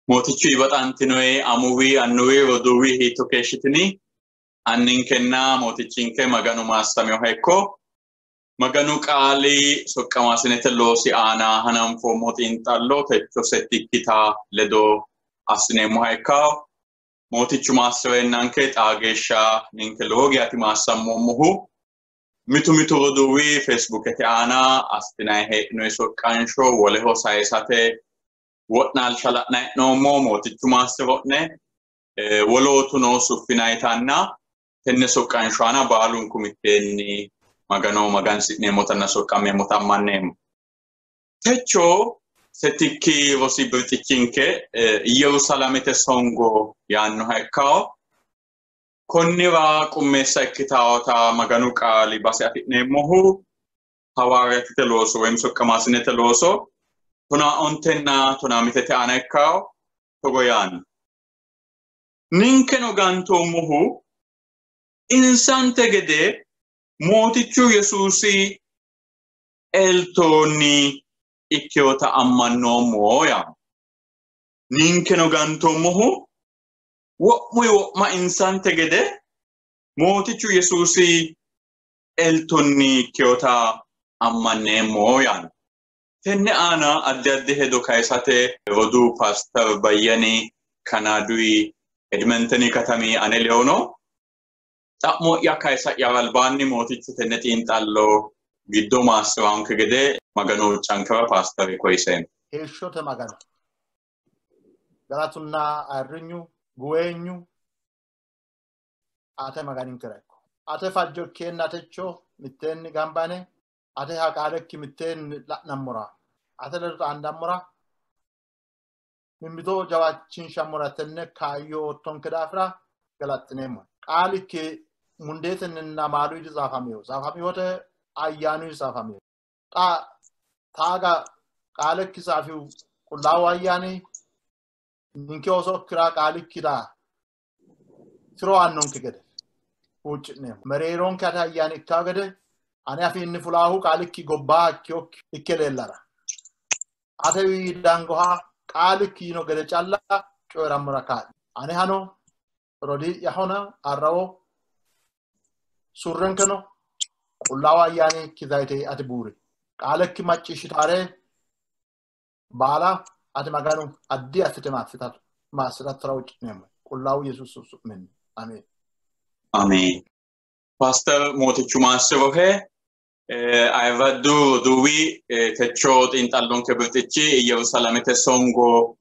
Mootichu ibaxantinoe amuwi annuwi roduuwi hiitto keeshshitini? Anninkenna mootichinke Maganu maassaminoha ikko. Maganu qaali soqqamaasinete loosi aana hananfoommo xiinxallo techo settikkita ledo assineemmoha ikkawo. Mootichu maassireennanke xaa geeshsha ninke lowo geeshsha maassammoommohu. Mitu mitu roduuwi Facebookete aana assinayi hee'noyi soqqansho woleho sayisate wo'naalsha la'nayi hee'noommo. Mootichu maassiro'ne wolootuno suffinayitanna tenne soqqansho aana baalunku mitteenni Magano magansi'neemmotanna soqqammeemmota ammanneemmo. Techo settikki rosi birxichinke Yerusaalamete songo yaannoha ikkawo. Konnira qummeessa ikkitawota Maganu qaali base afi'neemmohu hawaariyaatete looso woyim soqqamaasinete looso 15 15 aana ikkawo. Togo yaanno: Ninkeno gantoommohu insante gede Mootichu Yesuusi eltoonni ikkewota ammannoommo yaanno. Ninkeno gantoommohu wo'muyi wo'ma insante gede Mootichu Yesuusi eltonni ikkewota ammanneemmo yaanno. Tenne aana addi addi hedo kayisate roduu Paaster Bayyani Kanaaduyi Edmenteni katami ane leono. Xa'mo'ya kayisa'ya albaanni mootichu tenne xiinxallo giddo maassiranke gede Maganu huuccankera paasteri koyiseemmo. Heeshshote Magano galatunna ayirrinyu guweenyu ate Maganinkera ikko. Ate fajjo ikkeenna techo mitteenni gambane ate qaalekki mitteenni la'nammora ate ledo xaandammora mimmito jawaachinshammora tenne kaayyo oottonke daafira galaxxineemmo. Qaalikki mundeetenninna maaluyi dizaafamiyo, zaafamiyote ayyaanuyi zaafamiyo. Xa taaga qaalekki zaafiyu qullaawu ayyaani ninke oosokkira qaalikkira tiro aannonke gede huucci'neemmo. Mereeronke ate ayyaani ikkawo gede ane afiinni fulaahu qaalikki gobbaa ikke leellara atewi dangoha qaalikki yino gede calla coyi'rammora kaa'li. Ane hano rodii'yahona arrawo surrenkeno qullaawu ayyaani kizayite ati buuri. Qaalekki macciishshitaare baala ati Maganu addi assite maassitattora huucci'neemmo. Qullaawu Yesuusi su'minni. Ameen. Ameen. Paaster Mootichu maassirohe ayirraddu roduuwi techo xiinxallonke birxichi Yerusaalamete songo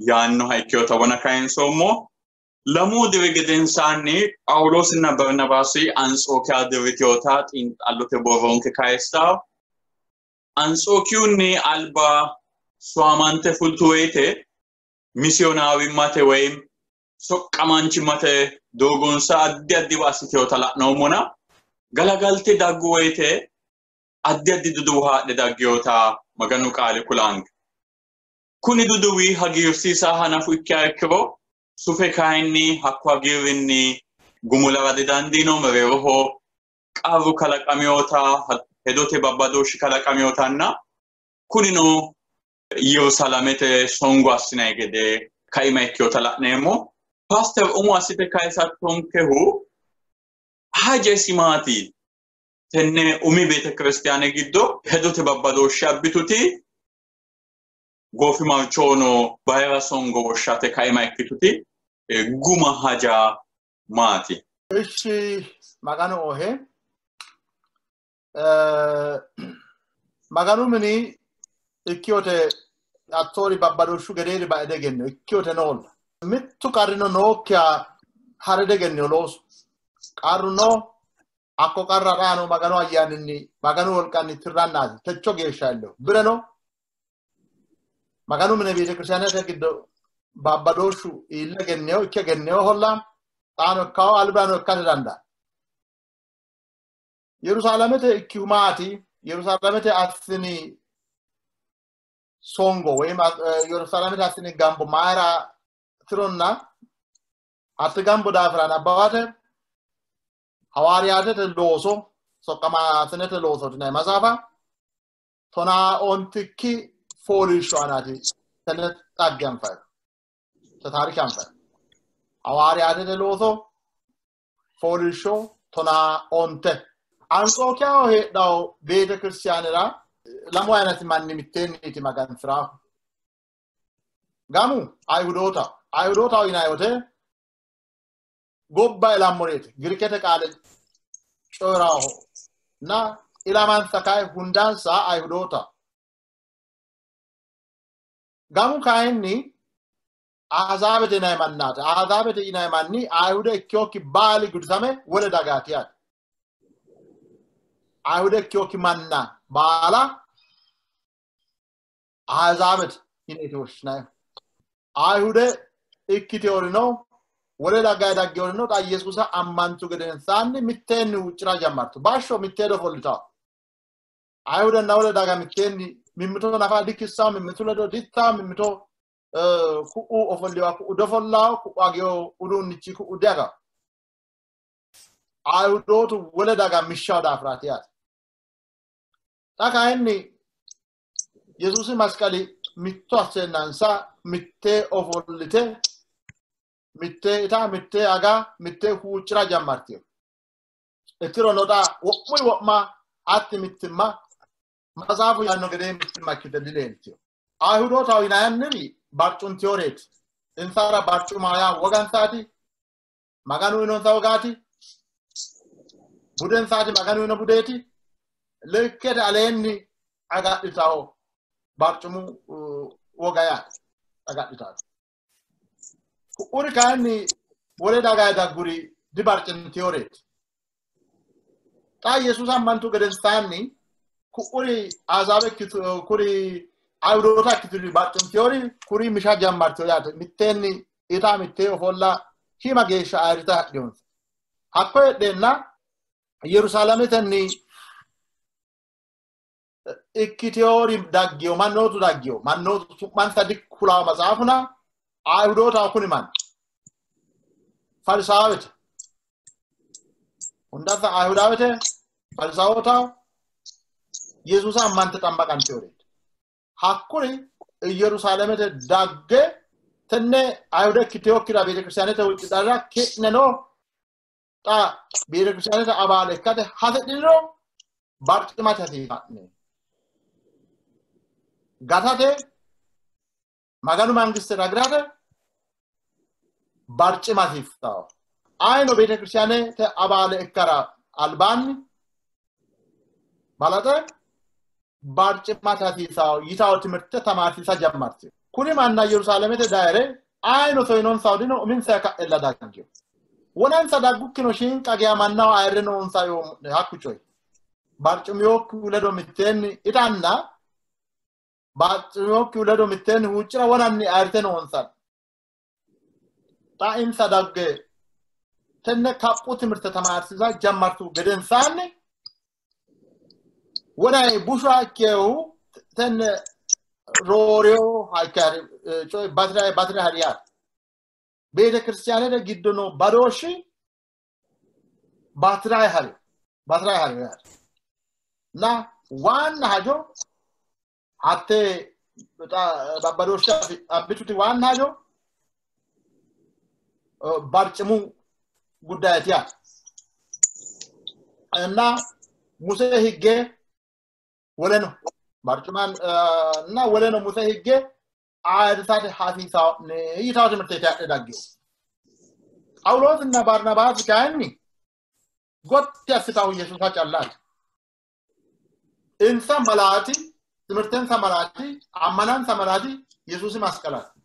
yaannoha ikkewota wona kayinsoommo. Lamu diri gedensaanni Phaawuloosinna Barnabaasi Antsookiya dirritewota xiinxallote borronke kayissawo. Antsookiyunni alba soamante fultu woyite misiyonaawimmate woyim soqqamaanchimmate doogonsa addi addiwa assitewota la'noommona galagalte daggu woyite addi addi duduwo haadhe daggewota Maganu qaali kulanke. Kuni duduwi hagiirsiisaa hanafu ikkiha ikkiro sufe kayinni hakku hagiirrinni gumulara didandiino. Mereeroho qarru kalaqamewota hedote babbadooshshi kalaqamewotanna kunino Yerusaalamete songo assinayi gede kaima ikkewota la'neemmo. Paaster umo assite kayisattonkehu haja isi maati? Tenne umi beetekiristiyaane giddo hedote babbadooshshi abbituti goofimarchono bayira songo woshshate kaima ikkituti guma haja maati? Ishi Maganu ohe Maganu mini ikkiyote attoori babbadooshshu gedeeri bae degenno ikkiyote noolla. Mittu qarrino nookkiha hare degenno loosu. Qarru no hakko qarra xaano Maganu ayyaaninni Maganu wolqanni tirrannaati techo geeshsha illo. Bireno Maganu mine beetekiristiyaanete giddo babbadooshshu iille genneyo ikke genneyo holla xaano ikkawo albano ikkate dandaa. Yerusaalamete ikkihu maati? Yerusaalamete assini songo woyim Yerusaalamete assini gambo mayira tironna hatte gambo daafira nabbawate hawaariyaatete looso soqqamaasinete looso tinayi matsaafa 19 fooliishsho aanaati tenne xagge anfayi. ታሪክ አንፈ ሐዋርያት looso fooliishsho 15 Anxookiyaho heedhawo beete kiristiyaanira lamu ayinati manni mitteenniiti magansiraa gamu Ayihudoota Ayihudootaho yinanni wote gobba ilammoreeti Girikete qaale coyiraaho እና ilamansa kayi hundansa Ayihudoota gamu kayinni Ahizaabete yinanni mannaati. Ahizaabete yinanni manni Ayihude ikkewokki baali gudisame wole dagaati yaate. Ayihude ikkewokki manna baala Ahizaabete yineeti woshshinannihu. Ayihude ikkiteworino wole daga daggeworino xa Yesuusa ammantu gedensaanni mitteenni huuccira jammartu. Bashsho mittee ofollitawo. Ayihudenna wole daga mitteenni mimmito nafa dikissawo, mimmitu ledo dittawo, mimmito ku'u ofolliwa ku'u dofollawo, ku'u agewo uduunnichi ku'u diagawo. Ayihudootu wole daga mishshawo daafiraati yaate. Xa kayinni Yesuusi masqali mitto asseennansa mittee ofollite mittee ita mittee aga mittee huuccira jammartiyo. Ikkirono xa wo'muyi wo'ma hatti mittimma matsaafu yaanno gedee mittimma ikkite dileeltiyo. Ayihudootaho yinanniri barcuntiyoreeti. Insara barcuma yaa wogansaati, Maganu uyinonsa wogaati, budensaati, Maganu uyino budeeti. Likkete aleenni agadhitawo barcumu woga yaate agadhitaati. Ku'uri kayinni wole daga dagguri dibarcintiyoreeti. Xa Yesuusa ammantu gedensaanni ku'uri Ahizaabe kuri Ayihudoota ikkituri barcintiyori kuri misha jammartiyo yaate. Mitteenni ita mittee ofolla shiima geeshsha ayirrite hadhiyonsa. Hakko heedheenna Yerusaalametenni ikkitiyori daggiyo mannootu daggiyo mannootu su'mansa dikulawo matsaafuna Ayihudootaho kuni manni Farisaawete hundansa Ayihudaawete Farisaawotaho Yesuusa ammante xammaqantiyoreeti. Hakkuri Yerusaalamete dagge tenne Ayihude ikkiteyokkira beetekiristaanete huuccidhara ki'neno xa beetekiristaanete abaale ikkate hasidhiniro barcimate hasiisa'ne. Gatate Maganu mangiste ragirate barcima hasiissawo. Ayino beetekiristaanete abaale ikkara albaanni balaxe barcimate hasiissawo yitawo timirte tamaarsiisa jammartiyo. Kuri manna Yerusaalamete dayire ayino soyinonsahu dino uminsa ka'ella daggiyo. Wonansa daggukkino shiinqa geya mannaho ayirre noonsa yoommo'ne hakku coyi. Barcimiyokkihu ledo mitteenni itanna barcimiyokkihu ledo mitteenni huuccira wonanni ayirrite noonsa. Xa insa dagge tenne kaphu timirte tamaarsiisa jammartu gedensaanni wonayi busha ikkehu tenne rooriyo hakkari coyi batirayi batirayi hari yaate. Beetekiristaanete giddo noo badooshshi batirayi hari batirayi hari yaate. እና ዋና ሀጆ hatte babbadooshsha abbituti ዋና ሀጆ barcimu ጉዳያት yaate. እና ሙሴ higge wole no barcumaan እና wole no Muse higge ayirrisate hasiisawo'ne yitawo timirteeti hadhe daggewo. Phaawuloosinna Barnabaasi kayinni gotti assitahu Yesuusa callaati. Insa malaati timirtensa malaati ammanansa malaati Yesuusi masqalaati.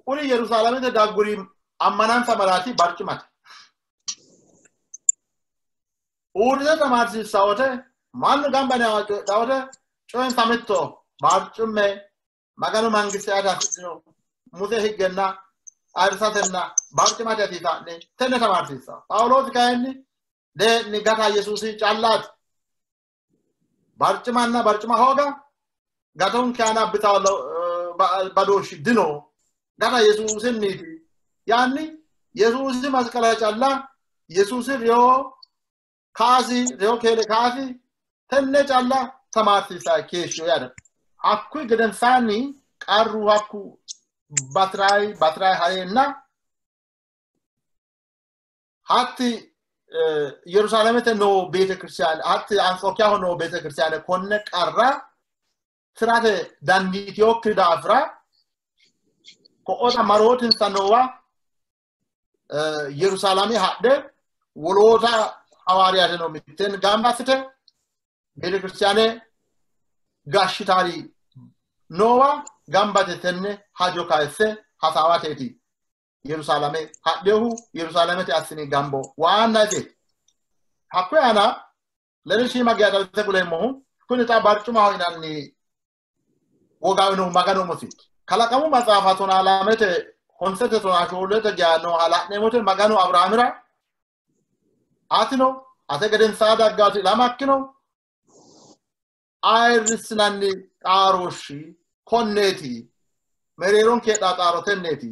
Kuri Yerusaalamete dagguri ammanansa malaati barcimate. Uurrite tamaarsiissawo wote mannu gamba yee coyidhawo wote coyinsa mittoho barcumme Maganu mangiste aate hasidhino Muse higgenna ayirrisatenna barcimate hasiisa'ne tenne tamaarsiissawo. Phaawuloosi kayinni dee'ni gata Yesuusi callaati. Barcimanna barcima hooga gatonke aana abbitawo badooshshi dino gata Yesuusinniiti yaanni Yesuusi masqala calla Yesuusi reyo kaasi reyo keele kaasi tenne calla tamaarsiisa keeshshiyo yaate. Hakkuyi gedensaanni qarru hakku Batiray batiray hareenna hatti Yerusaalamete noo beetekiristiyaane hatti Anxookiyaho noo beetekiristiyaane konne qarra tirate dandiiteyokki daafira ko'ota marootinsa noowa Yerusaalame hadhe woloota hawaariyaate no mitteen gamba assite beetekiristiyaane gashshitaari noowa gambate tenne hajo kayisse hasaawateeti Yerusaalame hadhehu Yerusaalamete assini gambo waanna iseeti. Hakkuyi aana lede shiima geya xawise kuleemmohu kuni xa barcumaho yinanni wogawinohu Maganu umosiiti. Kalaqamu maxaafa 12 honsete 14 geya nooha la'neemmote Maganu Abiraamira atino ate gedensaa daggaati ilamakkino ayirrissinanni xaarooshshi konneeti mereeronke heedhaa xaaro tenneeti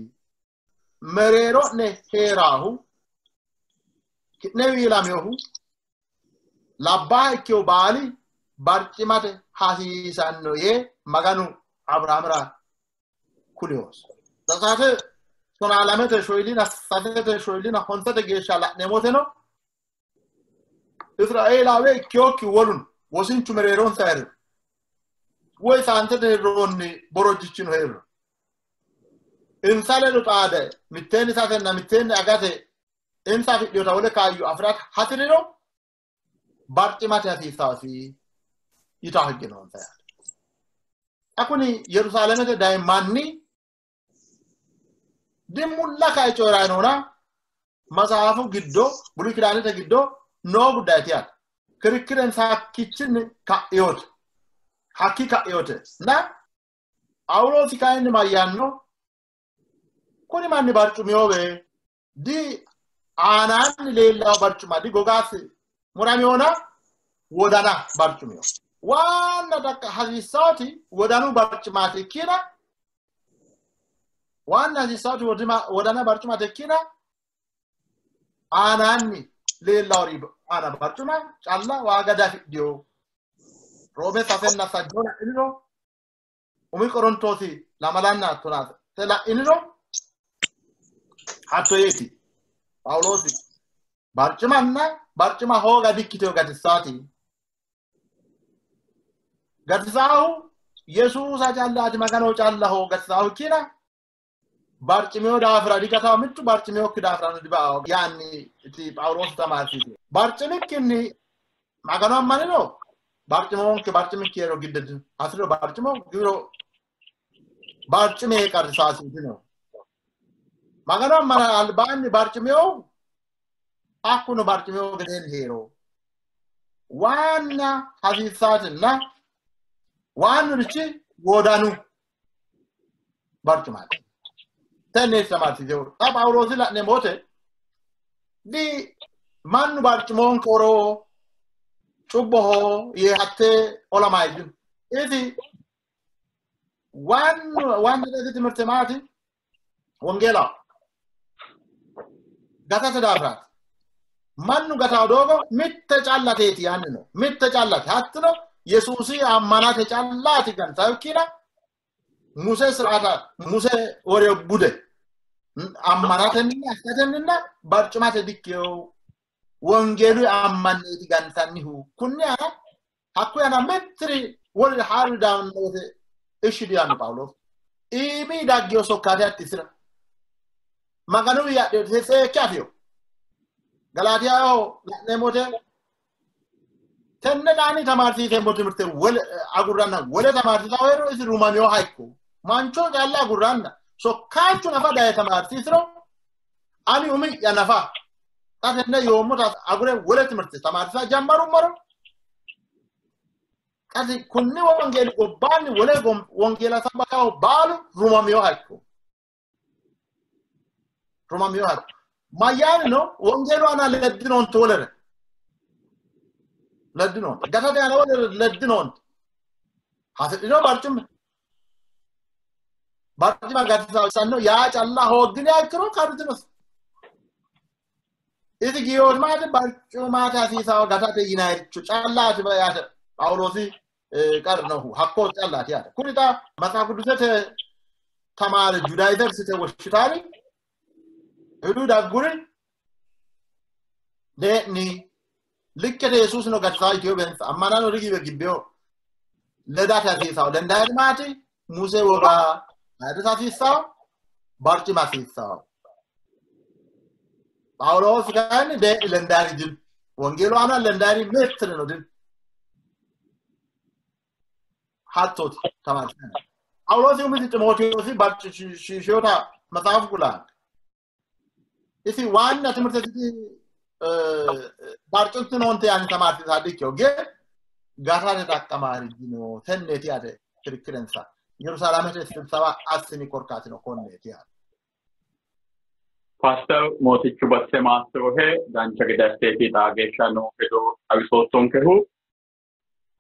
mereero'ne heeraahu ki'newi ilaminohu labbaaha ikkehu baali barcimate hasiisanno yee Maganu Abiraamira kulihoosi. Zasaate 12 shoyilina 3 shoyilina 5 geeshsha la'neemmoteno Israeelaawe ikkeyokki wolun wosinchu mereeronsa heeriro woy saantete heerroonni borojjichino heeriro insa ledo xaade mitteenni satenna mitteenni agate insa afidhinota wole kaayyo afirate hasiriro barcimate hasiissaasi yitawo higge noonsa yaate. Xa kuni Yerusaalamete dayi manni dimulla kae coyiray noona matsaafu giddo Buluy Kidaanete giddo noo guddayti yaate. Kirikkirensa hakkichinni ka'eyoote. Hakki ka'eyoote. Na Phaawuloosi kayinni mayyaanno? Kuni manni barcumiyoowe di aanaanni leellawo barcuma di gogaasi muramiyoona wodana barcumiyo. Waanna dakka hasiissaati wodanu barcimaati ikkina waanna hasiissaati wodana barcimaati ikkina aanaanni leellawori aana barcuma calla waaga diafidhiyo. Roome 3 8 la'iniro umi Qorontoosi 12 la'iniro hatto yeeti Phaawuloosi barcimanna barcima hooga dikkiteyo gatissaati. Gatisaahu Yesuusa callaati Magano callaho gatisaahu ikkina barcimiyo daafira digataahu mittu barcimiyokki daafirano diba'aho yaanni iti Phaawuloosi tamaarsiisi. Barcimikkinni Magano ammanino barcimoonke barcimikki heero gidde hasiro barcimo giwiro barcime qarrisaasiitino. Magano ammana albaanni barcimiyo hakkuno barcimiyo gedeenni heero. Waanna hasiissaatinna waannurichi wodanu barcimaati. Tenneeti tamaarsiisehu. Xa Phaawuloosi la'neemmo wote di mannu barcimoonke woro cubboho yee hattee olamayi dino. Isi waanna isi timirte maati? Wongeelaho. Gatate daafiraati. Mannu gatawo doogo mitte callateeti yaanni no. Mitte callate. Hattino Yesuusi ammanate callaati gantayo ikkina Muse siraata Muse woreyo bude ammanatenninna assatenninna barcimate dikkeyo wongeelu ammanneeti gantannihu. Kunni aana hakkuyi aana mittiri woli haaru daanno wote ishshi diyaanno Phaawuloosi. Iimii daggeyo sokkaati hatti isira. Maganuwi adhinote seekke afiyo. Galaatiyaho la'neemmo wote tenne xaani tamaarsiiseemmo timirte wole agurranna wole tamaarsiisawo heero isi rumamiyoha ikko. Mancho calla agurranna sokkaanchu nafa daye tamaarsiisiro ani umi'ya nafa xa tenne yoommota agure wole timirte tamaarsiisa jammarummoro qasi kunni wongeeli gobbaanni wole wongeela sabbakawo baalu rumamiyoha ikko. Rumamiyoha ikko. Mayyaanino wongeelu aana leddinoonte wolere. Leddinoonte. Gatate aana wolere leddinoonte. Hasidhino barcima. Barcima gatisanno yaa calla hoogginiha ikkiro karritinosi. Isi giyooti maati barcumaati hasiisawo gatate yinayiricho callaati yaate Phaawuloosi qarrinohu hakko callaati yaate. Kuni xa Matsaaf Qidusete tamaare Judaizers yite woshshitaari Yihudu dagguri dee'ni likkete Yesuusino gatisaa yiteyo bensa ammanano rigiwe gibbeyo ledate hasiisawo lendaayiri maati Muse woga ayirrisa hasiissawo barcima hasiissawo. Phaawuloos kayinni dee'ni lendaayiri dino wongeelu aana lendaayiri mittirino dino. Hattooti tamaarsiisanni. Phaawuloosi umisi Ximootewoosi barcishiishota መጽሐፍ kulaan isi ዋና ትምህርት barcimtinoonte yaanni tamaarsiisaa dikkeyo ግን gatate xaqqamaari dino tenneeti yaate kirikkirensa Yerusaalamete sibsaba assini korkaatino konneeti yaate. ፓስተር mootichu basse maassirohe dancha gede asseeti xaa geeshsha noo hedo xawisoottonkehu.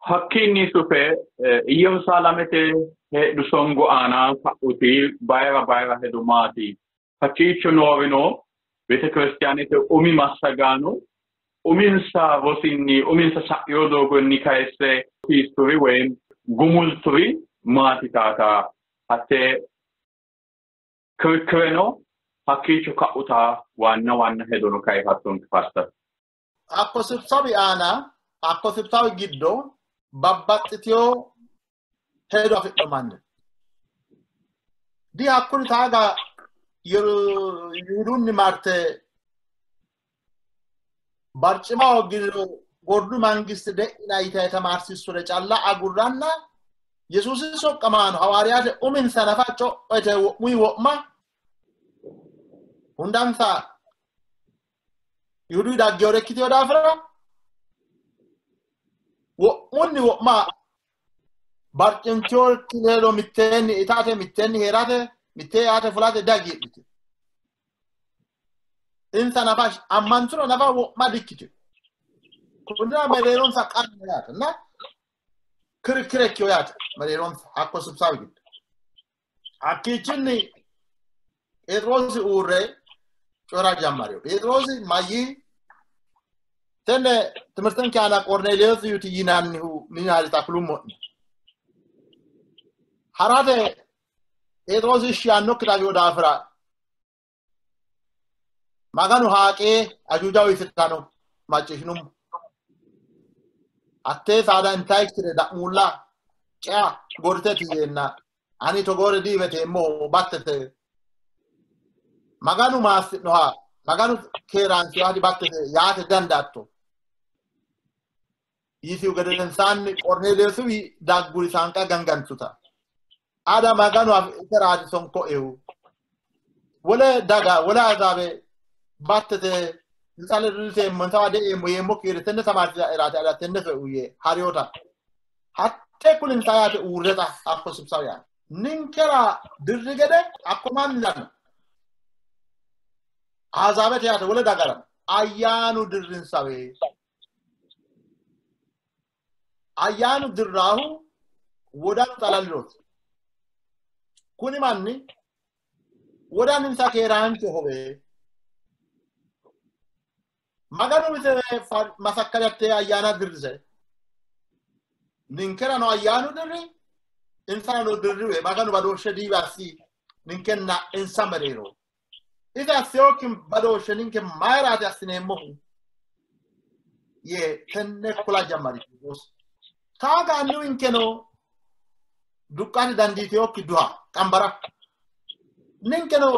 Hakkiinni sufe Yerusaalamete heedhu songo aana ka'uti bayira bayira hedo maati? Hakkiicho noorino beetekiristiyaanete umi massagaano uminsa rosinni uminsa sa'ino doogonni kayisse rosiissuri woyim gumulturi maati taata? Hatte ክርክርeno hakkiicho ka'uta waanna waanna hedono kayifattonke ፓስተር. Hakko sibsabi aana hakko sibsabi giddo babbaxxiteyo hedo afidhino manni di hakkuri taaga Yihudunni marte barcima hooggino gordu mangiste de'ina yitayi tamaarsiissure calla agurranna Yesuusi soqqamaano hawaariyaate uminsa nafa co'o yite wo'muyi wo'ma hundansa Yihuduyi daggewore ikkiteyo daafira wo'munni wo'ma barcimteyokki ledo mitteenni itate mitteenni heerate mittee yaate fulate dihagiidhitino. Insa nafa ammanturo nafa wo'ma dikkitino. Konnira mereeronsa qarru no yaate እና ክርክር ikkeyo yaate mereeronsa hakko sibsawi giddo. Hakkiichinni Pheexiroosi uurre coyi'ra jammareyo. Pheexiroosi mayyi tenne timirtenke aana Qornelewoosi yuti yinannihu minaarita kulummo'ne. Harate Pheexiroosi ishshi yaannokkita afino daafira Maganu haaqee ajuuja uyisitano macciishshinummo. Hattee saada intayikkire da'muulla cea gorrite tiyeenna ani togoore diiweteemmoho battete Maganu maassi'noha Maganu keeraanchiha dibattete yaate dandaatto yisihu gedensaanni Qorneleesiwi dagguri saanqa gangantuta ada Maganu iseraati sonkoehu wole daga wole ahizaabe battete insa ledo diteemmo insawa de'eemmo yeemmokki gede tenne tamaarsiisaeraati ada tenne soe yee hariyota hatte kulinsa yaate uurreta hakko sibsawi yaate ninkera dirri gede hakko mannirano ahizabete yaate wole dagara ayyaanu dirrinsawe ayyaanu dirraahu wodanu xalalirooti kuni manni wodaninsa keeraanchohowe Maganu ise masakkaratte ayyaana dirrise ninkerano ayyaanu dirri insarano dirriwe Maganu badooshshe diiwe assi ninkenna insa mereero ise asseyokki badooshshe ninke mayiraati assineemmohu yee tenne kula jammari. Taaga annuwinkeno duqqate dandiiteyokki duha qambara ninkeno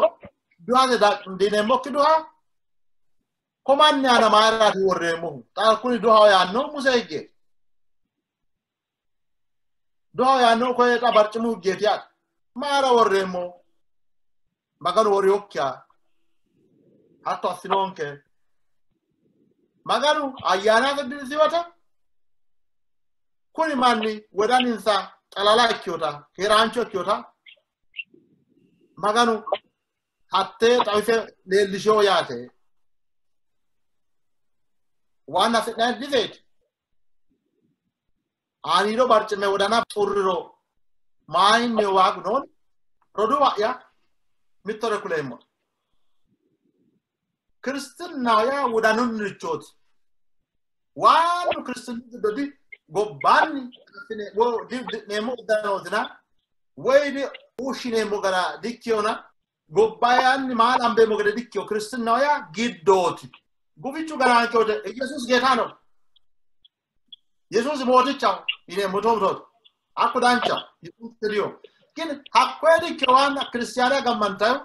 duhate dandiineemmokki duha komanni aana mayiraati worreemmohu? Xa kuni duhaho yaannohu Muse higgeeti. Duhaho yaannohu koye xa barcimu higgeeti yaate. Mayira worreemmo? Maganu woriyokkiha hatto assinoonke. Maganu ayyaanase dirrisiwota kuni manni wodaninsa xalala ikkeyota keeraancho ikkeyota Maganu hattee xawise leellisheyo yaate. Waanna afi'nanni dizeeti. Aaniido barcime wodana xurriro maayinniyo waagu nooni? Roduuwa'ya mittore kuleemmo'ne. Kiristinnaho yaa wodanunnirichooti. Waannu kiristinnu giddo di gobbaanni assine di uddi'neemmo uddanootina ወይ ushineemmo gara dikkiyona gobbayaanni maa lambeemmo gede dikkiyo kiristinaw yaa giddooti gufichu garanke wote ኢየሱስ ጌታ ነው ኢየሱስ mootichaho yineemmo toomtooti hakku danchaho yesuus tiriyo ግን hakkoye dikkiyo waanna kiristiyaana gammantayo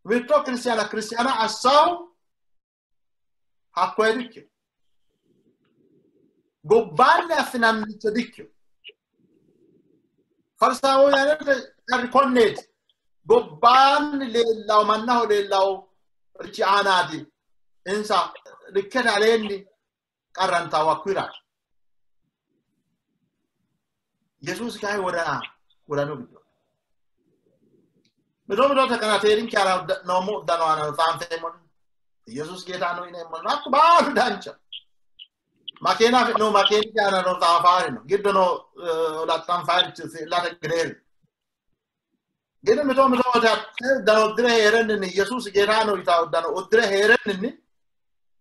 mitto kiristiyaana kiristiyaana assawu hakkoye dikkiyo gobbaanni affinannicho dikkiyo farisaawoyaanete qarri konneeti gobbaanni leellawo mannaho leellawo richi aanaati insa likkete aleenni qarrantawo hakkuyiraati yesuusi kayi wodana wodanu giddo mito mitote kana teerinke ara noommo uddano aana saanfeemmo ኢየሱስ ጌታ ነው ይኔሞ hakku baalu dancha makeena afi'nohu makeenike aana no xaafaari no giddo no laxxanfaarichi late gedeeri ግን mito mito wote hatte uddano uddire heerenninni yesuusi ጌታ ነው yitaa uddano uddire heerenninni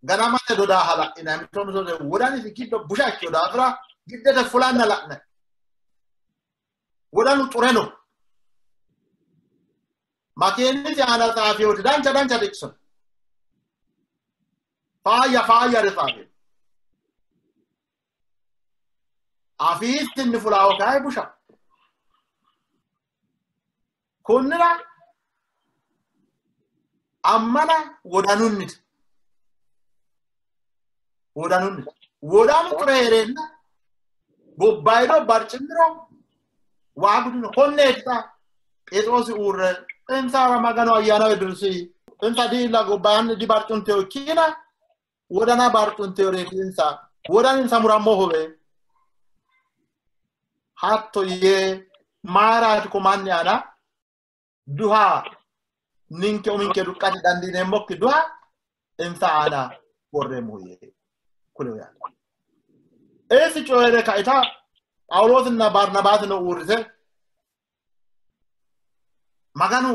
ganamate dodaa hala'inay mito mito wote wodanisi giddo busha ikkiyo daafira giddete fulanna la'nay wodanu xure no makeenite aana xaafiyoti dancha dancha xiqso faayya faayyare xaafiyo afiistinni fulaawo kayi busha konnira ammana wodanunnite wodanunnite wodanu xure heereenna gobbayido barcimiro waagu dino konneeti xa Pheexiroosi uurre insara Maganu ayyaanawe dirisi insa diilla gobbaanni dibarcunteyo ikkina wodana barcunteyoreeti insa wodaninsa murammohowe hatto yee mayiraati ko manni aana duha ninke uminke duqqate dandiineemmokki duha insa aana worreemmo yee kuleyo yaate. Isi coyire kaita Phaawuloosinna Barnabaasino uurrise Maganu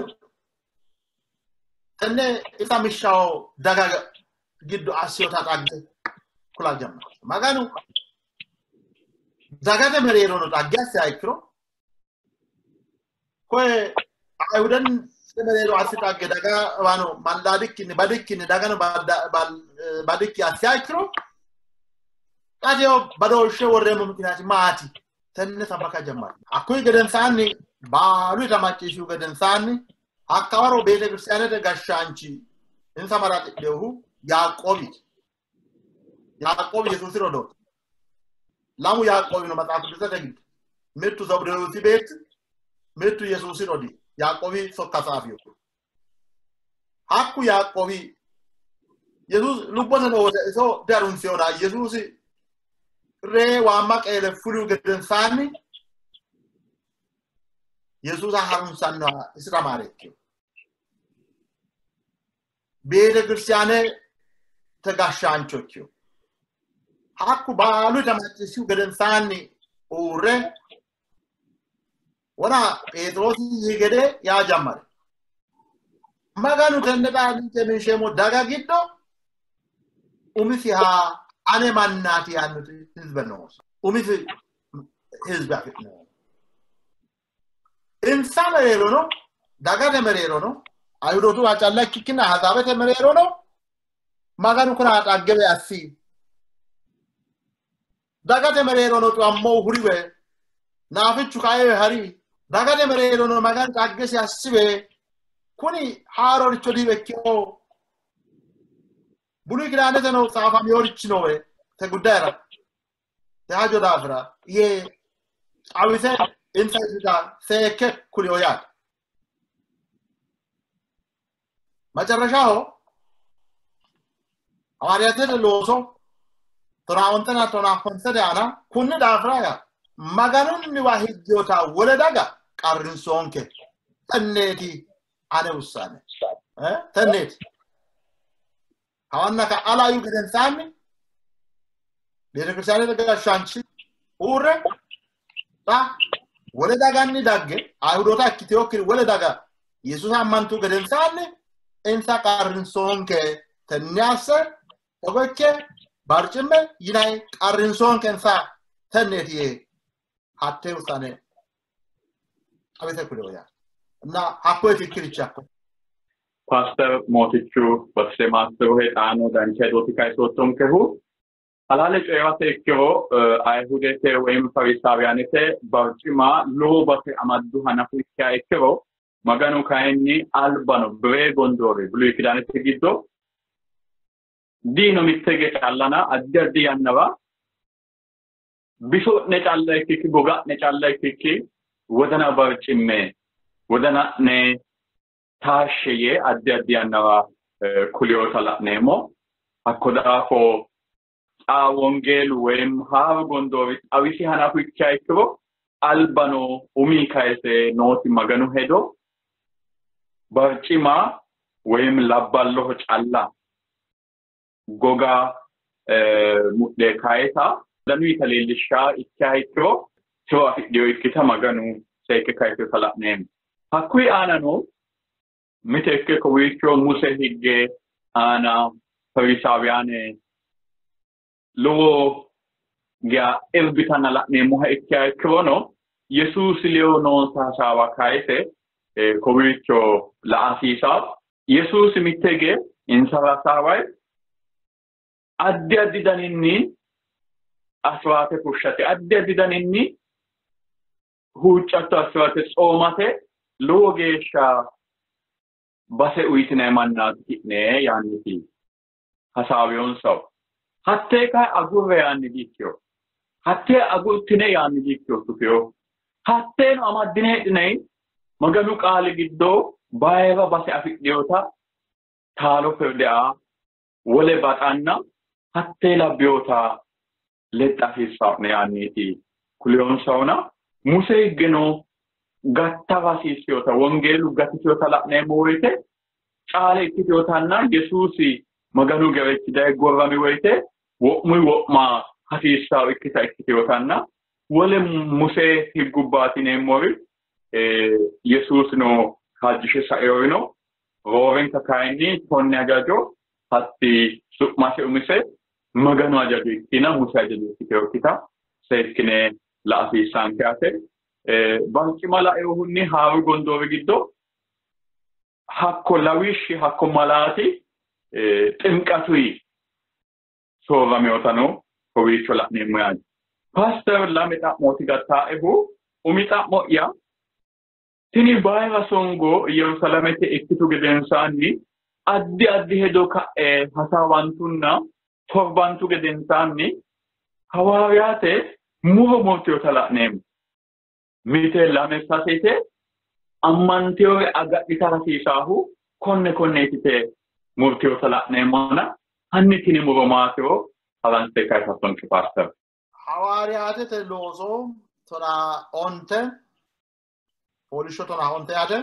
tenne isa mishshawo daga giddo assiyota xagge kula jammari. Maganu dagate mereerono xagge assiha ikkiro koye Ayihudete mereero assi xagge daga waano mallaadikkinni badikkinni dagano badikki assiha ikkiro xateyo badooshshe worreemmo mikinaati maati tenne sabbaka jammari. Hakkuyi gedensaanni baalu ita macciishshihu gedensaanni hakkawaro beetekiristiyaanete gashshaanchi insa maraxidhinohu Yaaqoobiiti. Yaaqoobi Yesuusi rodooti. Lamu Yaaqoobi no maxaafu qidusete giddo. Mittu Zabdewoosi beetti, mittu Yesuusi rodii Yaaqoobi sokka tsaafihu. Hakku Yaaqoobi Yesuusi lubbote noo wote iso diharunseyona Yesuusi ree waamma qeele fulihu gedensaanni Yesuusa harunsannoha isira maarekkino. Beetekiristiyaane gashshaancho ikkino. Hakku baalu ita macciishshihu gedensaanni uurre wona Pheexiroosi yii gede yaa jammari. Maganu tenne xa ninke minsheemmo daga giddo umisiha ane mannaati yaannoti hizbe noosi. Umisi hizbe afi'no. Insa mereerono dagate mereerono Ayihudootu calla ikkikkinni Ahizaabete mereerono Maganu kuna xaggewe assi. Dagate mereerono cu'ammohu huriwe naafichu kaewe hari. Dagate mereerono Maganu xaggesi assiwe kuni haaroricho diiwe ikkiwo Buluyi Kidaaneteno tsaafameworichi nowe te guddayira te hajo daafira yee xawise insa isita seekke kuliyo yaate. Macarrashaho hawaariyaatete looso tonaa tonaa honsete aana kunni daafira yaa Maganunniwa higginota wole daga qarrinsoonke. Tenneeti ane wussaane. Tenneeti. Kawanna ka'a laihu gedensaanni beetekiristiyaanete gashshaanchi uurre xa wole daganni dagge Ayihudoota ikkiteyokkiri wole daga Yesuusa ammantu gedensaanni insa qarrinsoonke tenne asse togo ikke barcimme yinayi qarrinsoonke insa tenneeti yee hattee wussaane Xawise kulewo yaate. እና hakkoye ikkirichi hakko ፓስተር Mootichu Batise Maassirohe xaano dancha hedooti kayisoottonkehu halaale coyi'rate ikkiro Ayihudete woyim Farisaawuyaanete barcima lowo base amaddu hanafu ikkiha ikkiro Maganu kayinni albano biree gondoori Buluyi Kidaanete giddo diino mitte hige callana addi addi yannara biso'ne calla ikkikki goga'ne calla ikkikki wodana barcimme wodana'ne taashshe yee addi addi yannara kuliyoota la'neemmo. Hakko daafo xaa wongeelu woyim haaru gondoori xawisi hanafu ikkiha ikkiro albano umi kayise nooti Maganu hedo barcima woyim labballoho calla goga mudhe kayisa danuyita leellishshaa ikkiha ikkiro tiro afidhiyo ikkita Maganu seekke kayiseta la'neemmo. Hakkuyi aanano mite ikke kowiicho Muse higge aana Farisaawuyaane lowo geya irbitanna la'neemmoha ikkiha ikkirono Yesuusi ledo noonsa hasaawa kayise kowiicho la'a hasiisawo. Yesuusi mitte hige insara hasaawayi addi addi daninni asiraate fushshate, addi addi daninni huuccatto assirate, tsoomate lowo geeshsha base uyitinayi mannaati ki'ne yaanniti hasaawiyonsawo. Hattee kayi agurre yaanni diikkiyo. Hattee agurtine yaanni diikkiyo sufeyo. Hatteeno amaddine heedhinayi Maganu qaali giddo bayira base afidhiyota taalo firde aa wole baxanna hattee labbiyota lexxa hasiissaa'ne yaanniiti kuliyonsawona Muse higgeno gattara hasiissiyota wongeelu gatisiyota la'neemmo woyite caale ikkitiyotanna Yesuusi Maganu gerechi daye gorrami woyite wo'muyi wo'ma hasiissawo ikkita ikkitiyotanna wole Muse higgubbaati yineemmori Yesuusino kaajjishe saeyorino roorenka kayinni tonne hajajo hatti su'mase umise Maganu hajajo ikkina Muse hajajo ikkiteyokkita seekkine la'a hasiissaanke yaate. Barcima laeyohunni haaru gondoori giddo hakko lawishshi hakko malaati ximqatuyi soorrameyotano kowiicho la'neemmo yaate. Paaster lame xa'mooti gattaaehu umi xa'mo'ya tini bayira songo Yerusaalamete ikkitu gedensaanni addi addi hedo ka'e hasaawantunna torbantu gedensaanni hawaariyaate muro murteyota la'neemmo. Mite lame sasete ammanteyore agadhitara hasiisaahu konne konneetite murteyota la'neemmona hanni tini muro maatiro haranse kayisattonke paaster. Hawaariyaatete looso 15 fooliishsho 15 yaate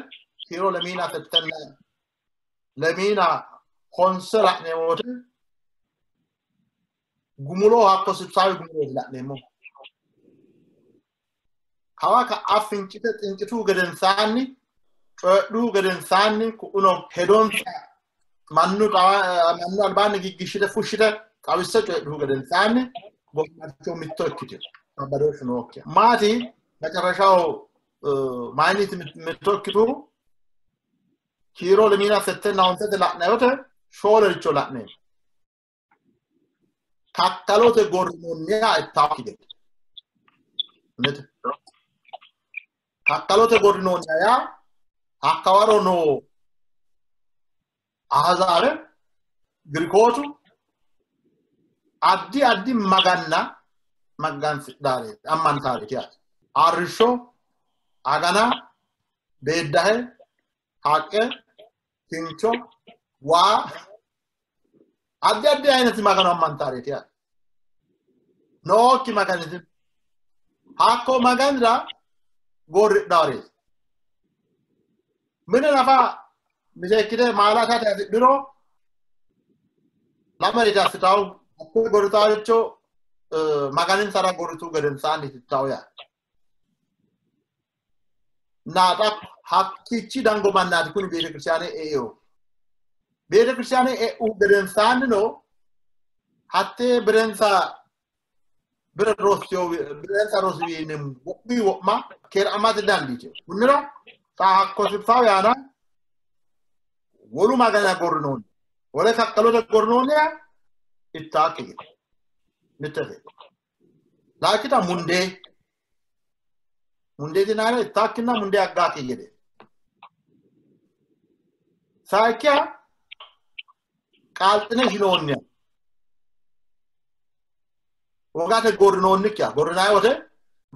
kiiro lemiina settenne lemiina honse la'neemmo wote gumulo hakko sibsaawi gumulooti la'neemmo. Kawa ka'a fincite xincituu gedensaanni coyidhuu gedensaanni ku'uno hedonsa mannu albaanni giggishshite fushshite xawisse coyidhuu gedensaanni goofimarcho mitto ikkitino babbadooshshu nookkiha. Maati መጨረሻው mayinniiti mitto ikkitu kiiro lemiina settenna honsete la'nayote shoolericho la'neemmo. Kakkalote gorrinoonniha ittaakki gede. Mite kakkalote gorrinoonniha yaa hakkawaro noo Ahazaabe Girikootu addi addi maganna magansidhaareeti ammantaareeti yaate. Arrishsho, agana, beeddahe, haqqe, kincho, waa addi addi ayineti magano ammantaareeti yaate. Nookki maganiti hakko maganira gorridhaareeti. Mine nafa miteekkite maala itate hasidhuro lamericho assitawo hakkoye gorritaaricho maganinsara gorritu gedensaanni itittawo yaate. እና xa hakkiichi dango mannaati kuni beetekiristaane e'eyo. Beetekiristaane e'u gedensaannino hattee birensa Bire rosiyo birensa rosiwiinni wo'mi wo'ma keeraamate dandiite. Kunnira xa hakko sibsawu yaana wolu magana gorrinoonni wole kakkalote gorrinoonniha ittaakki gede mittete. Laakkita mundee mundee tinaare ittaakkinna mundee aggaakki gede. Sayikkiha qaalxine shinoonniha wogate gorrinoonnikkiha gorrinayi wote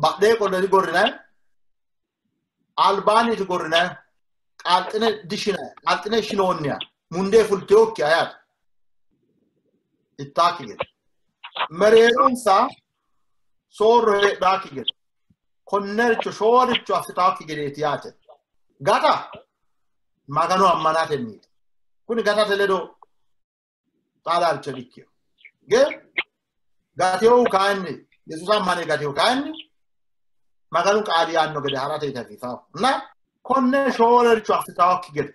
badhee qolle digorrinayi albaanniiti gorrinayi qaalxine dishinayi qaalxine shinoonniha mundee fulteyokkiha yaate ittaakki gede. Mereeronsa soorro heedhaakki gede konnericho shooricho assitaakki gedeeti yaate. Gata Magano ammanatenniiti. Kuni gatate ledo xaadaaricho dikkino. Ge gateyohu kayinni Yesuusa ammane gateyohu kayinni Maganu qaali yaanno gede harate hasiisawo. Na konne shoolericho assitaakki gede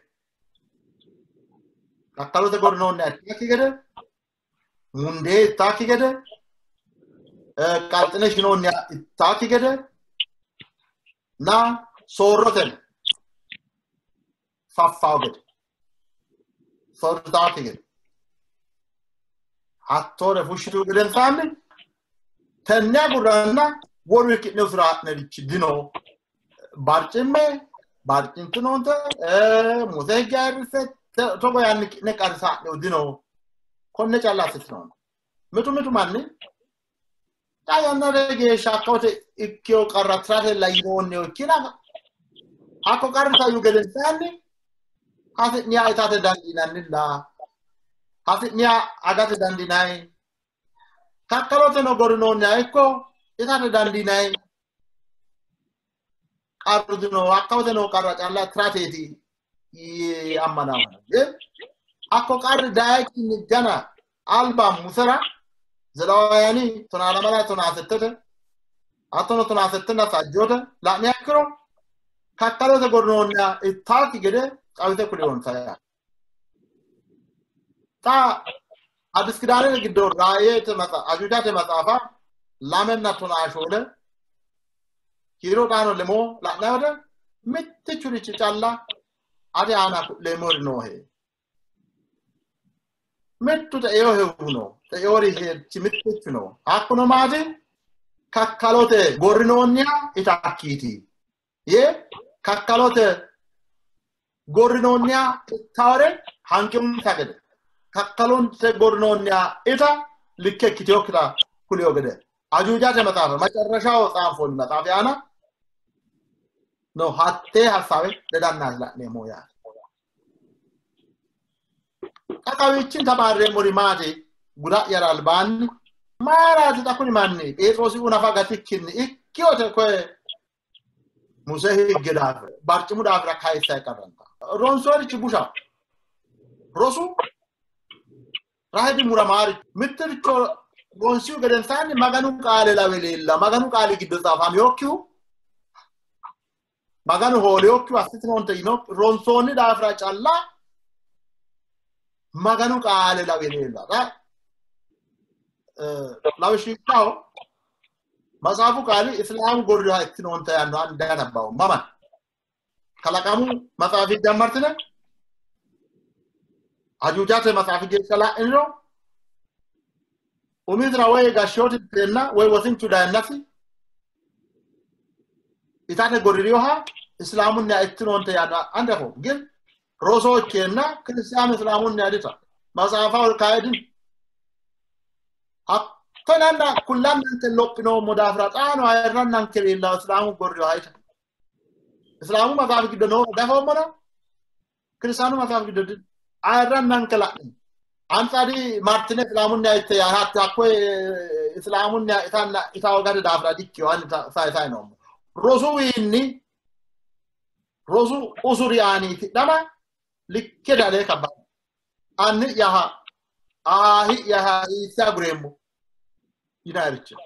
kakkalote gorrinoonniha ittaakki gede mundee ittaakki gede qalxine shinoonniha ittaakki gede na soorroten faffawo gede soorritaakki gede hattoore fushshitu gedensaanni tenne agurranna wolu ki'ne usuraa'nerichi dino. Barcimme barcintinoonte Muse higge ayirrisse togo yaanni ki'ne qarrisaa'nehu dino. Konne calla assitinoonte. Mitu mitu manni xa yannate geeshsha hakkawote ikkeyo qarra tiratella yinoonniho ikkina hakko qarri saihu gedensaanni hasi'niha itate dandiinannilla hasi'niha agate dandiinayi kakkaloteno gorrinoonniha ikko itate dandiinayi qarru dino hakkawote noo qarra calla tirateeti yee ammanamanno. Hakko qarri dayikkinni gana alba Musera Zelewaawuyaani tonaa lamala tonaa settete hattono tonaa settenna sajjoote la'niha ikkiro kakkalote gorrinoonniha ittaakki gede xawise kuliyonsa yaate. Xa Addis Kidaanete giddo Raayete Ajuujate maxaafa 2 14 kiiro xaano lemoo la'nanni wote mittichurichi calla ate aana ku'leemmori noohe. Mittu xe'eyohehu no, xe'eyori heerchi mittichu no. Hakkuno maati? Kakkalote gorrinoonniha itakkiiti yee kakkalote gorrinoonniha ittawore hanqinsa gede kakkalote gorrinoonniha ita likke ikkiteyokkita kuliyo gede Ajuujate maxaafa መጨረሻው ጻፎን መጽሐፍ ያና ነው ሀቴ ሀሳቤ ledannaati la'neemmo yaate. Xa kawiichin tamaarreemmori maati guda'yara albaanni mayiraati xa kuni manni Pheexiroosi nafa gatikkinni ikkiyote koye Muse higge daafira barcimu daafira kayissayi qarranta. Ronsoorichi busha rosu rahe dimuramaaricho mittiricho ronsihu gedensaanni Maganu qaale lawe leella Maganu qaali giddo tsaafameyokkihu Maganu hooleyokkihu assitinoonte yino ronsoonni daafira calla Maganu qaale lawe leella. Lawishshaho matsaafu qaali Isilaamu gorriha ikkinoonte yaanno ani danabbawo mama kalaqamu matsaafi jammartine Ajuujate matsaafi geeshsha la'iniro umisira woy gashshooti teenna woy wosinchu dayannasi itate gorririyoha Isilaamunniha ikkinoonte yaanno andafo ግን rosocheenna ክርስቲያኑ Isilaamunniha dita matsaafaho kayidin hattonanna kullannanke lophinoommo daafira xaano ayirrannanke leellawo Isilaamu gorriyoha ita. Isilaamu matsaafi giddo noo dafoommona ክርስቲያኑ matsaafi giddo ayirrannanke la'ne አንጻዲ ማርቲኔ Isilaamunniha itte yaa hatte hakkoye Isilaamunniha itanna ita hogate daafira dikkiyo ani sayisayi noommo. Rosuwiinni rosu usuri aani tidhama likke dalee kabba anni'yaha ahaahi'yaha hiisse agureemmo yinayiricho.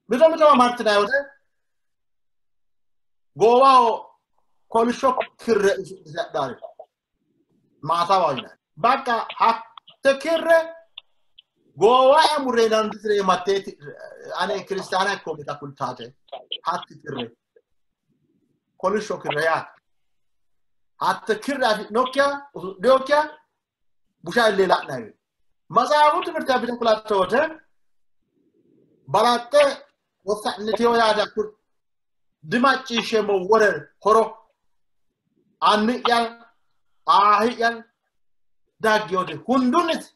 Mito mitowa martinayi wote goowaho kolishsho kirre usudhite hadhaari maatawaho yinanni. Bakka hatte kirre Goowaa'ya murreenano ditireemmo hattee ane kiristaana ikkoommota kultaate hatti kirre kolishsho kirre yaate. Hatte kirre afi'nokkiha usudhinokkiha busha ille la'nayi. Matsaafu timirte abbite kulatto wote balaxxe wossa'niteyo yaate hakkur dimacciishsheemmo wore horo anni'ya aahi'ya daggiyote hundunniti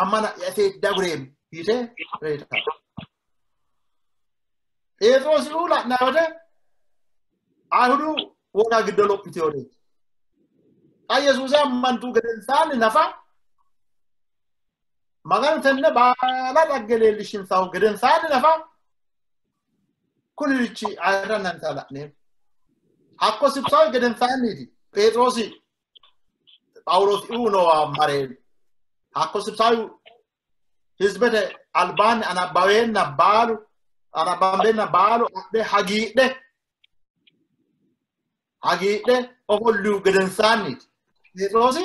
ammana'ya ise dagureemmo yite reyitanno. Pheexiroosi la'nanni wote Ayihudu woga giddo lophiteyoreeti. Xa Yesuusi ammantu gedensaanni nafa Maganu tenne baala dhagge leellishinsahu gedensaanni nafa kunirichi ayirrannansa la'neemmo. Hakko sibsawi gedensaanniiti Pheexiroosi Phaawuloosi noowa mare hakko sibsawi hizibete albaanni anabbaweenna baalu anabbambeenna baalu adhe hagiidhe hagiidhe ofollihu gedensaanniiti Pheexiroosi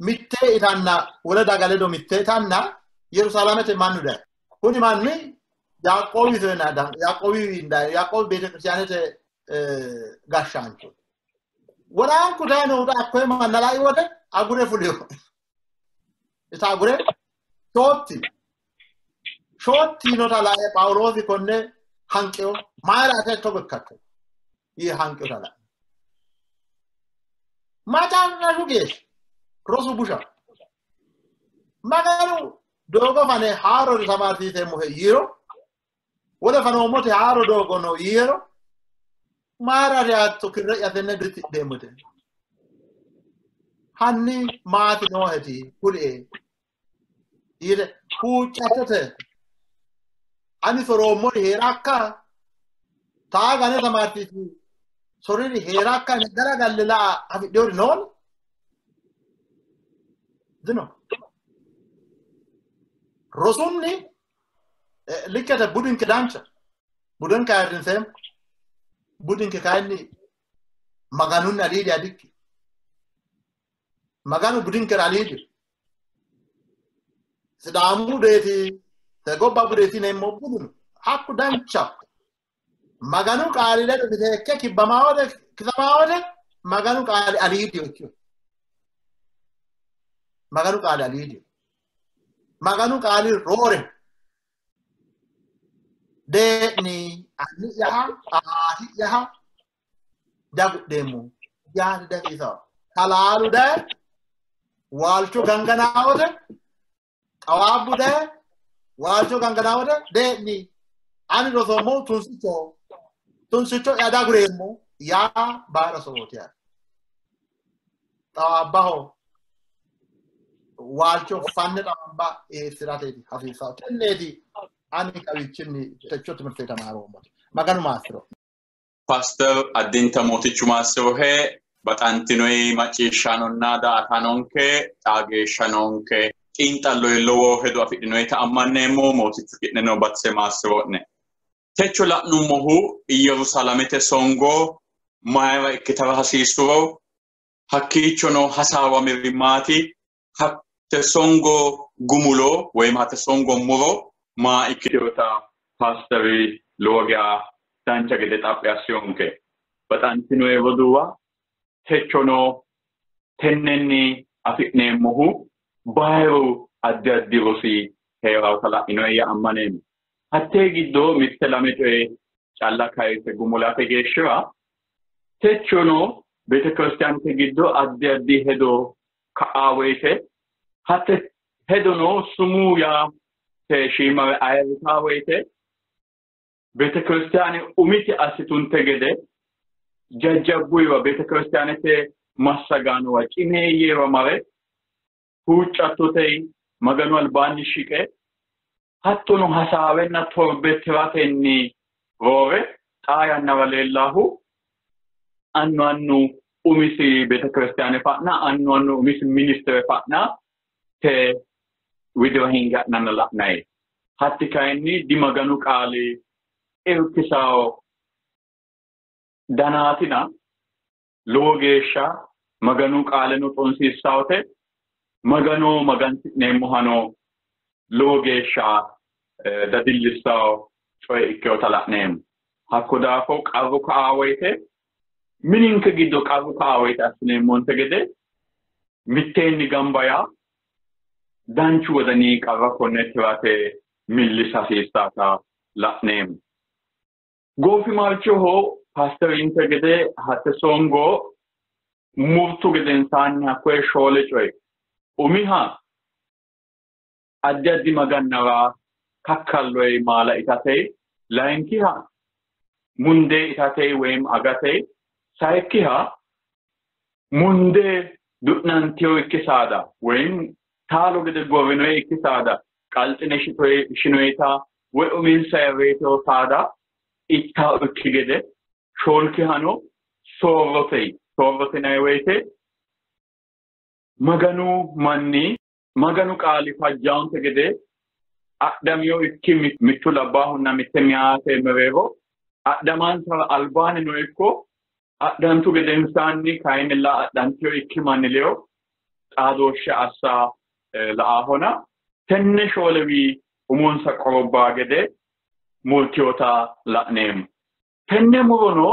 mitte itanna wole daga ledo mitte itanna Yerusaalamete mannu dayi. Kuni manni Yaaqoobi Yaaqoobi Yaaqoobi beetekiristaanete gashshaancho. Woraanku dayinohu hakkoye manna lai wote agure fulino. Isa agure shootti. Shootti yiinota lae Phaawuloosi konne hanqeyo mayira ate togo ikkatto yee hanqeota lae. Macarrashu geeshsha rosu busha. Maganu doogo fane haarore tamaarsiiseemmohe yiiro wole fanoommote haaro doogo no yiiro mayira reyaatto kirre'ya tenne ditidheemmote. Hanni maati nooheti kulie yite huuccattote ani soroommori hee'rakka taaga ane tamaarsiisi soriri hee'rakka garagalle la'a afidhiyori nooni? Dino. Rosunni likkete budinke dancha budenke ayirrinseemmo budinke kayinni Maganunni aliidi adikki Maganu budinkera aliidi Sidaamu budeeti te gobba budeeti yineemmo budu hakku dancha Maganu qaali ledo miteekke kibbamaa wote kisamaa wote Maganu qaali aliidi ikkino Maganu qaali aliidi Maganu qaali roore dee'ni anni'yaha aati'yaha dagudheemmo yaati daqiisawa halaalu daye waalcho ganganaa wote xawaabbu daye waalcho ganganaa wote dee'ni ani rosoommohu tunsicho tunsicho'ya dagureemmo yaa baara sorooti yaate. Xawaabbaho waalcho fanne xawaabba eessirateeti hasiissanno. Tenneeti ani kawiichinni techo timirte tamaaroommote. Maganu maassiro. Paaster addinta mootichu maassirohe baxantinoyi macciishshaanonna daa''ataanonke xaa geeshsha noonke xiinxalloyi lowo hedo afidhinoyita ammanneemmo mootichu ki'neno batise maassiro'ne. Techo la'nummohu Iyyerusalamete songo mayira ikkitara hasiissuro hakkiichono hasaawamiri maati hatte songo gumulo woyim hatte songo muro maa ikkitinota paasteri lowo geya dancha gede xaphi assiyonke. Baxantinoyi roduuwa techono tennenni afi'neemmohu bayiru addi addi rosi hee'rawota la'inoyi ammaneemmo. Hattee giddo mitte lame coye calla kayise gumulate geeshshira techono beetekiristaanete giddo addi addi hedo ka'a woyite hatte hedono sumuu yaate shiimare ayirrisaa woyite beetekiristaane umiti assitunte gede jajjabbuyiwa beetekiristaanete massagaanowa cimeeyyewa mare huuccattote Maganu albaanni shiqe hattono hasaawenna torbe tiratenni roore xaa yannara leellahu annu annu umisi beetekiristaane fa'na annu annu umisi ministere fa'na te widira hinge ha'nanna la'nayi. Hatti kayinni di Maganu qaali irkisawo danaatina lowo geeshsha Maganu qaaleno xonsiissawote Magano magansi'neemmohano Lowo geeshsha dadillissawo coye ikkewota la'neemmo. Hakko daafo qarru ka'a woyte mininke giddo qarru ka'a woyte assineemmonte gede mitteenni gamba yaa danchu wodani qarra konne tirate millisa hasiissaata la'neemmo. Goofimarchoho paasteriinte gede hatte songo murtu gedensaanni hakkoye shoole coye umiha addi addi magannara kakkalloyi maala itate, layinkiha mundee itate woyim agate, sayikkiha mundee du'nanteyo ikki saada woyim taalo gede gorrinoyi ikki saada qalxine shinoyita woy uminsa reeteyo saada ittawo ikki gede, shoolkihano soorrote. Soorrote yinayi woyte Maganu manni Maganu qaali fajjaonte gede adhamiyo ikki mittu labbaahunna mitte meyaate mereero adhamansara albaannino ikko adhantu gedensaanni kayinnilla adhantiyo ikki manni leyo xaadooshshe assa la'ahona tenne shoolewi umonsa qorobbaa gede murtiyota la'neemmo. Tenne murono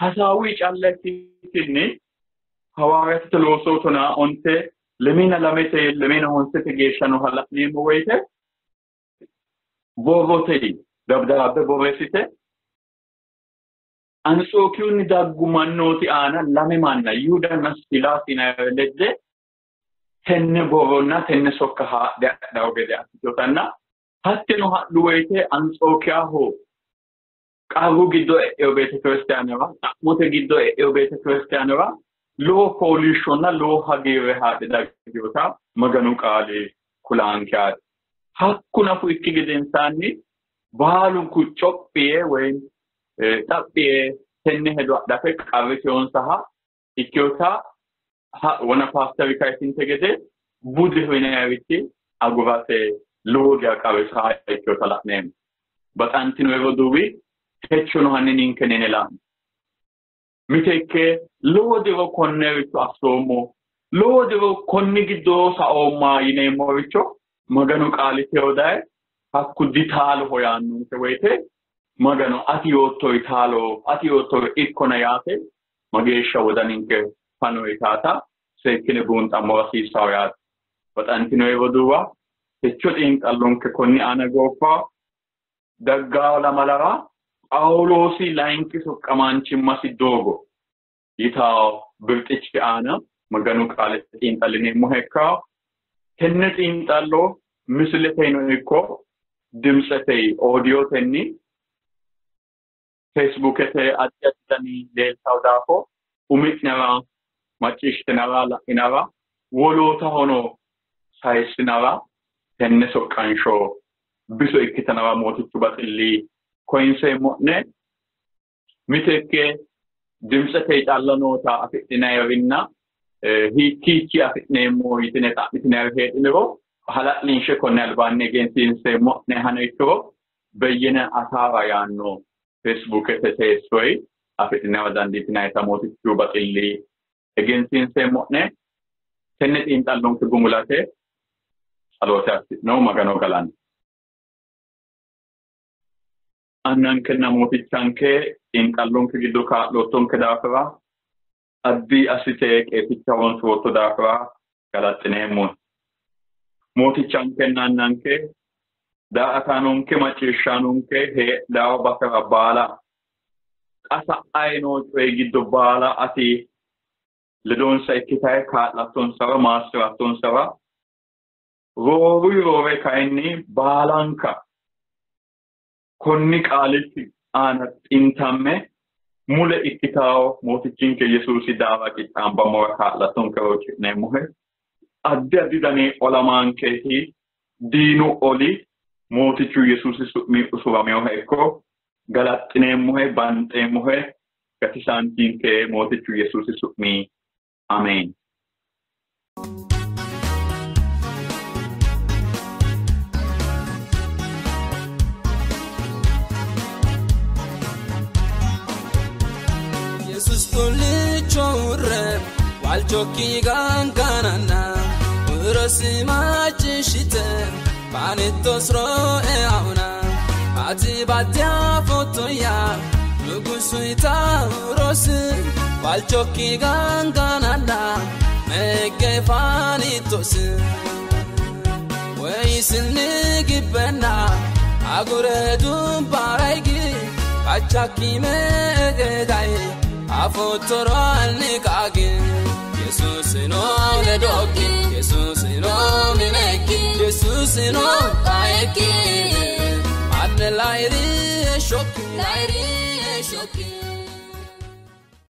hasaawuyi calla ikkikkinni hawaariyaatete looso tonaa onte lemina lamete lemina honsete geeshsha nooha la'neemmo woyte borrote dabdaabbe borreessite Antsookiyunni daggu mannooti aana lame manna Yihudanna Silaasi yinannire ledde tenne borronna tenne sokka haadhe hadhawo gede assitinotanna hatteno hadhu woyte Antsookiyaho qarru giddo e'eyo beetekiristiyaanera xa'mote giddo e'eyo beetekiristiyaanera lowo fooliishshonna lowo hagiirre haadhe dagginota Maganu qaali kulaankeati. Hakku nafu ikki gedensaanni baalunku cophi yee woy xaphi yee tenne hedo adhate qarriseyonsaha ikkinota wona paasteri kayisinte gede budeho yinannirichi agurate lowo geya qarrisaha ikkinota la'neemmo. Baxantino roduuwi techono hanni ninke nene la'no. Miteekke lowo diro konnericho assoommo, lowo diro konni giddo saoomma yineemmoricho Maganu qaali teyo daye hakku ditaaloho yaannonke woyte Magano ati yoottori taaloho, ati yoottori ikkona yaate mageeshsha wodaninke fano yitaata seekkine buunxammora hasiissawo yaate. Baxantinoyi roduuwa techo xiinxallonke konni aana gooffawo. Daggawo lamalara Phaawuloosi layinki soqqamaanchimmasi doogo yitawo birxichi aana Maganu qaale xiinxallineemmoha ikkawo. Tenne xiinxallo misileteyino ikko dimtsete oodiyotenni Feesbuukete addi addi dani leeltawo daafo umi'nera macciishshitinara la'inara wolootahono sayissinara tenne soqqansho biso ikkitanara Mootichu baxilli koyinseemmo'ne. Miteekke dimtsete calla noota afidhinayirinna hiikkiichi afi'neemmo yitine xa'mitinayiri heedhiniro hala'linshe konne albaanni egensiinseemmo'nehano ikkiro Beyyene Asaara yaanno Feesbuukete teessoyi afidhinara dandiitinayita Mootichu baxilli egensiinseemmo'ne. Tenne xiinxallonke gumulate tsaloote assi'no. Magano galanno. Annankenna Mootichanke xiinxallonke giddo kaa'loottonke daafira addi assite qeesicha horonsi'rootto daafira galaxxineemmo. Mootichankenna Annanke daa''ataanonke macciishshaanonke heedhawo basera baala xa sa'ayi noo coyi giddo baala ati ledonsa ikkitayi kaa'lattonsara maassi'rattonsara rooruyi roore kayinni baalanka konni qaalikki aana xintamme mule ikkitawo Mootichinke Yesuusi daara qixxaambammora kaa'lattonkera huucci'neemmohe. Addi addi dani olamaankeeti diinu oli Mootichu Yesuusi su'mi usuraminoha ikko. Galaxxineemmohe, banxeemmohe, gatisaanchinke Mootichu Yesuusi su'mi Ameen. Yesuus xullicho uurre waalchokki gangananna huurosi macciishshite Fanitosro eauna Ati batia fotoya Nugusu itauros Balchoki ganganana Mege fanitos ወይስንግበና አጉረዱን ባራይግ ካቻኪ መገዳይ አፎቶሯል ንቃግ ኢየሱስ ኖ ለዶኪ ኢየሱስ ኖ ሚነኪ ኢየሱስ ኖ ቃየኪ አነ ላይሪ ሾኪ ላይሪ ሾኪ።